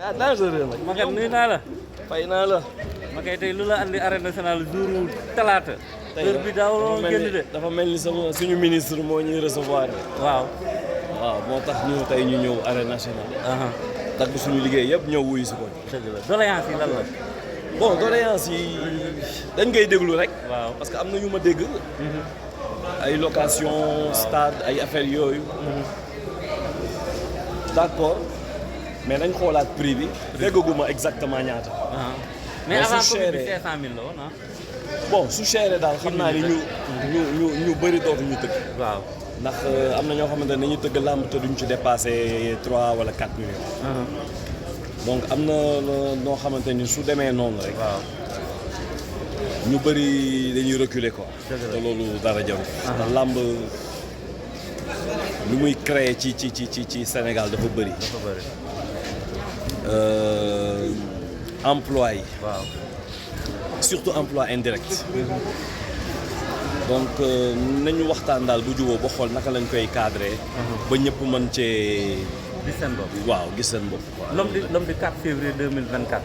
ah dangereux nag. Makane nuyu naa la. fay naa la. Makane tey lu la andi arène nationale jour talaata. heure bi daawoo génn de. dafa mel ni suñu ministre moo ñuy recevoir. waaw. waaw moo tax ñu tey ñu ñëw arène nationale. tagg suñu liggéey yëpp ñëw wuyu si ko. dëgg la doléance yi lan la. bon doléance yi dañ koy déglu rek. waaw parce que am na ñu ma dégg. ay location stade ay affaires yooyu. d'accord mais nañ xoolaat prix bi. déggaguma exactement ñaata. mais avant Covid bi 500000 la woon ah. bon su chéré daal xam naa ni ñu bëri dootuñu tëgg. waaw ndax am na ñoo xamante ne dañuy tëgg làmb te duñ ci dépassé 3 wala 4 millions. donc am na noo xamante ni su demee noonu rek. waaw ñu bëri dañuy reculer quoi. te loolu dara jarul. ndax làmb lu muy créer ci Sénégal dafa bëri. dafa bëri. emploi yi. waaw surtout emploi indirect. donc nañu waxtaan daal bu juboo ba xool naka lañ koy cadrer. ba ñëpp mën cee. gis seen bopp. waaw gis seen bopp. l'homme du 4 février 2024.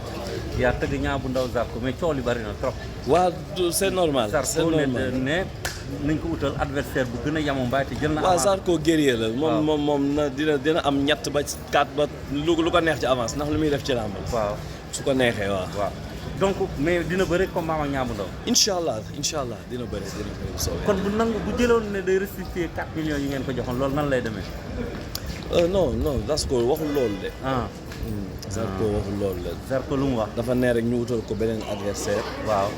yaa tëgg Niang bu Ndaw Zarco mais coow li bari na trop. waaw c'est normal. c'est normal Zarco ne nañ ko utal adversaire bu gën a yamu mbaay te jël na. waaw Zarco guerrier la. moom na dina am ñett ba 4 ba lu ko neex ci avance ndax lu muy def ci làmb. waaw su ko neexee waaw. donc mais dina bëri combat ak Niang bu Ndaw. incha allah dina bëri bu soobee. kon bu jëloon ne day restituer 4 millions yi ngeen ko joxoon loolu nan lay demee. non Zarco waxul loolu de. Zarco waxul loolu de. Zarco lu mu wax. dafa ne rek ñu wutal ko beneen adversaire. waaw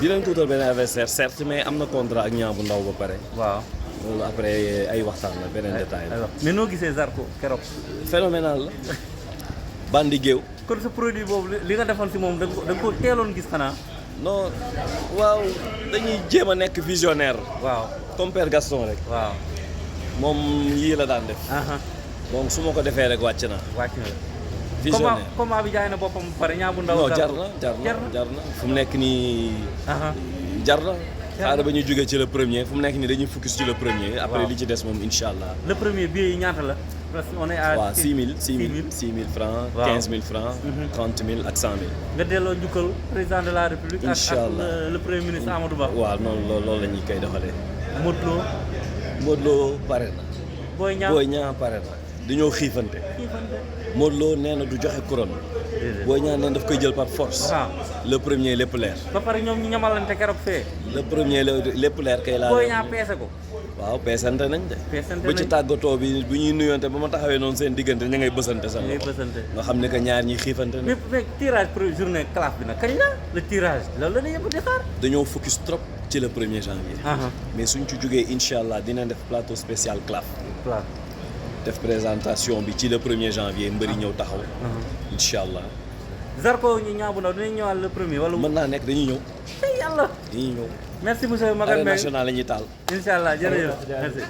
dinañ ko wutal beneen adversaire certes mais am na contrat ak Niang bu Ndaw ba pare. waaw loolu après ay waxtaan la beneen détail la. mais noo gisee Zarco keroog. phénoménal la. bandi géew. kon sa produit boobu li nga defoon si moom da nga ko teeloon gis xanaa. non waaw dañuy jéem a nekk visionnaire. waaw comme Père Gaston rek. waaw moom yii la daan def. donc su ma ko defee rek wàcc na. visionnaire combat bi jaay na boppam ba pare Niang bu Ndaw. non jar na fu mu nekk nii. jar na. xaaral ba ñu jógee ci le premier fu mu nekk nii dañuy focus ci le premier. après li ci des moom incha allah. le premier billet yi ñaata la. parce que on est à. waaw 6 000 francs. 15 000 francs. 30 000 ak 100 000. nga delloo njukkal président de la république. incha allah ak le premier ministre Amadou Ba. waaw noonu loolu la ñuy koy doxalee. Modou Lo pare na. Boy Niang pare na. dañoo xiifante. Modou Lo nee na du joxe couronne. Boy Niang nee na daf koy jël par force. le premier lépp leer. ba pare ñoom ñu ñamalante keroog fee. le premier lépp leer kay laa. Boy Niang peese ko. waaw peesante nañ de. ba ci tàggatoo bi bu ñuy nuyonte ba ma taxawee noonu seen diggante ña ngay bësante sax. nga xam ne que ñaar ñi xiifante na. mais tirage pour journée classe bi nag kañ la le tirage loolu la ñuy yëpp di xaar. dañoo focus trop ci le 1er janvier. mais suñ ci jógee incha allah dinañ def plateau spécial claf. def présentation bi ci le 1er janvier mbëri ñëw taxaw. incha allah. Zarco ñu Niang bu Ndaw dinañ ñëwaat le premier wala. mën naa nekk dañuy ñëw. tey yàlla. dañuy ñëw. merci monsieur Makane Mbengue arène nationale la ñuy taal. incha allah jërëjëf merci.